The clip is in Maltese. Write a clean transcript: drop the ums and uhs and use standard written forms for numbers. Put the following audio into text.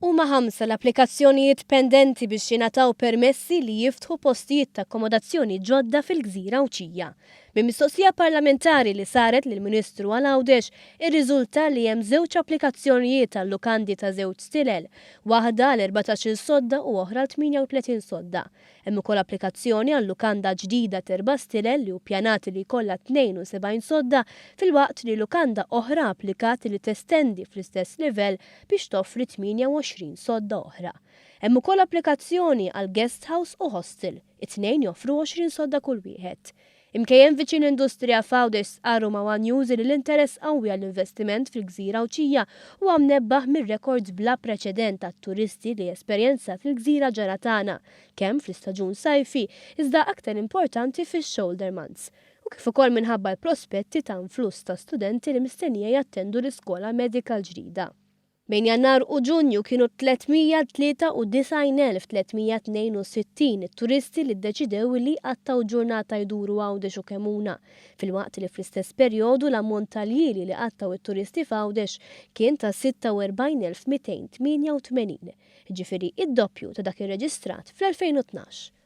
Huma ħamsa l-applikazzjonijiet pendenti biex jingħataw permessi li jiftħu postijiet ta' akkomodazzjoni ġodda fil-gżira Għawdxija. Minn mistoqsija parlamentari li saret lill-Ministru għal Għawdex irriżulta li hemm żewġ applikazzjonijiet għal lukandi ta' żewġ stilel, waħda għal 14-il sodda u oħra għal 38 sodda. Hemm ukoll applikazzjoni għal lukanda ġdida t'erba' stilel li hu ppjanat li jkollha 72 sodda filwaqt li lukanda oħra applikat li testendi fl-istess livell biex toffri 28 sodda oħra. Hemm ukoll applikazzjoni għal guest house u hostel, it-tnejn joffru 20 sodda kull wieħed. Imkejjen viċin l-industrija f'Għawdex stqarru ma' one News li l-interess qawwi għall-investiment fil-gżira Għawdxija huwa mnebbaħ mir-rekords bla preċedent tat-turisti li esperjenzat il-gżira ġara tagħna, kemm fl-istaġun sajfi, iżda aktar importanti fix-shoulder months, u kif ukoll minħabba l-prospetti ta' influss ta' studenti li mistennija jattendu l-iskola medika l-ġdida. Bejn Jannar u Ġunju kienu 393,362 it-turisti li ddeċidew li jqattgħu ġurnata jduru Għawdex u Kemmuna, filwaqt li fl-istess perjodu l-ammont ta' ljieli li qattgħu t-turisti f'Għawdex kien ta' 46,288, jiġifieri d-doppju ta' dak irreġistrat fl-2012.